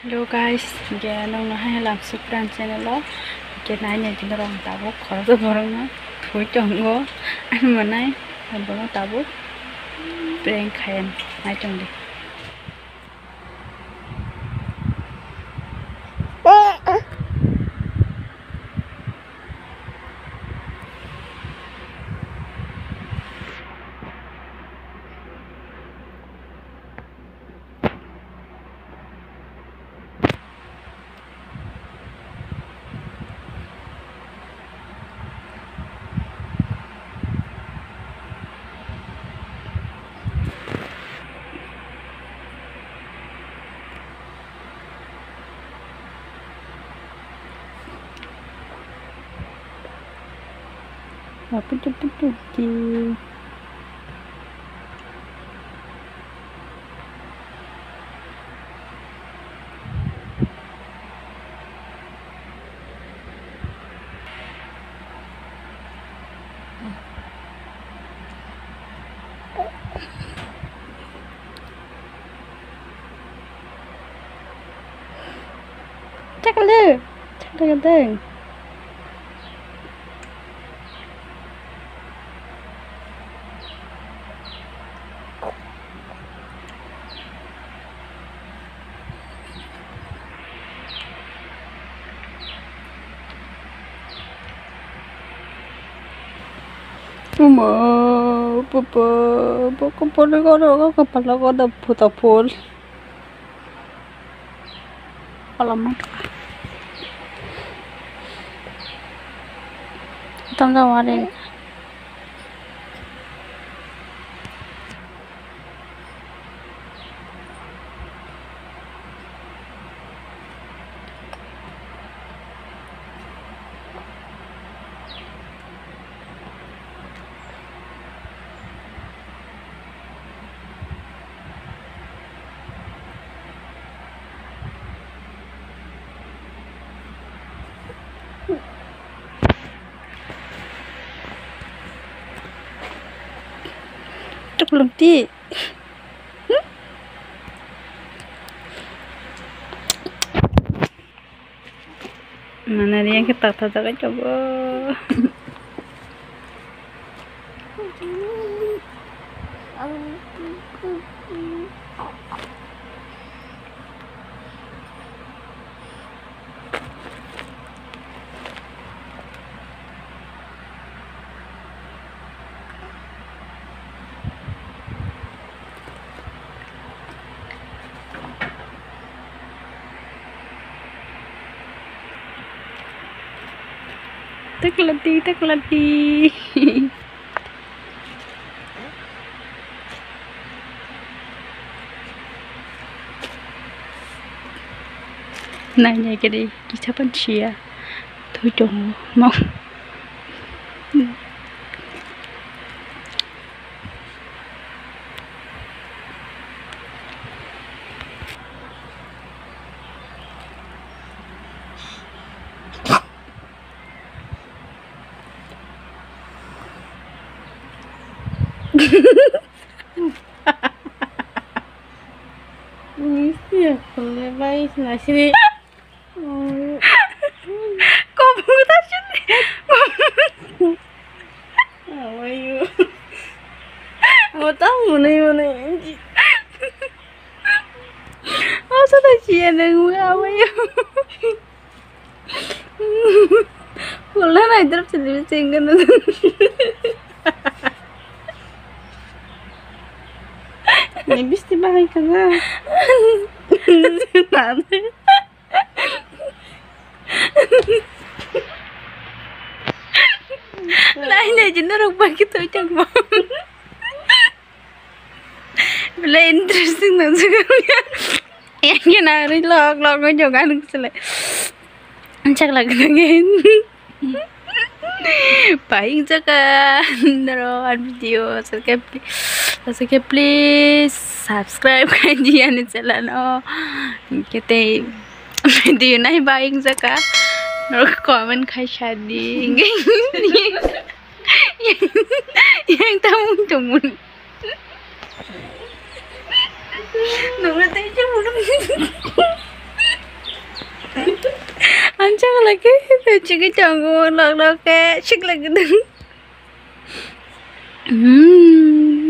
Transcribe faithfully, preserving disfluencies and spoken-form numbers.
Hello guys, hingke nongno hai lamsuk pran channel o, hingke nai nai tini rong tabuk khoroksa borokno thwi tongo, ani manai borokno tabuk prank khayan nai tongdi. Wah, putu putu ki. Chakle, chakle deng. Uma, papa, papa, papa, papa, papa, papa, papa, Alam. Tam jang wari. Tuk lung ti. Mana riang ke tak tak tak coba. Taklati, taklati. Nai nai kiri kisa pan sia. Thui tongo. Mau. Ini sih ya, kalau baik nasi. Kobong ta sini. Awayu. Mo ta munai munai. Asa ta siya nang awayu. Wala na idar sini singgan. Ni bisti bahai kana. Nana. Nai nai jin norok bagi to chang ba. Bela interesting nang suka ya. Yang kena hari log log ngai joga nung sele. Chak lag nang. Paing jaka naro an video asake asake please subscribe khaidi ani channel no. Kete video nai paing jaka naro comment khai sadi. Yang tamu tamu. Nunggu teh cuma. Chigwi tongo, nok nok khe sikla gwnang. Hmm.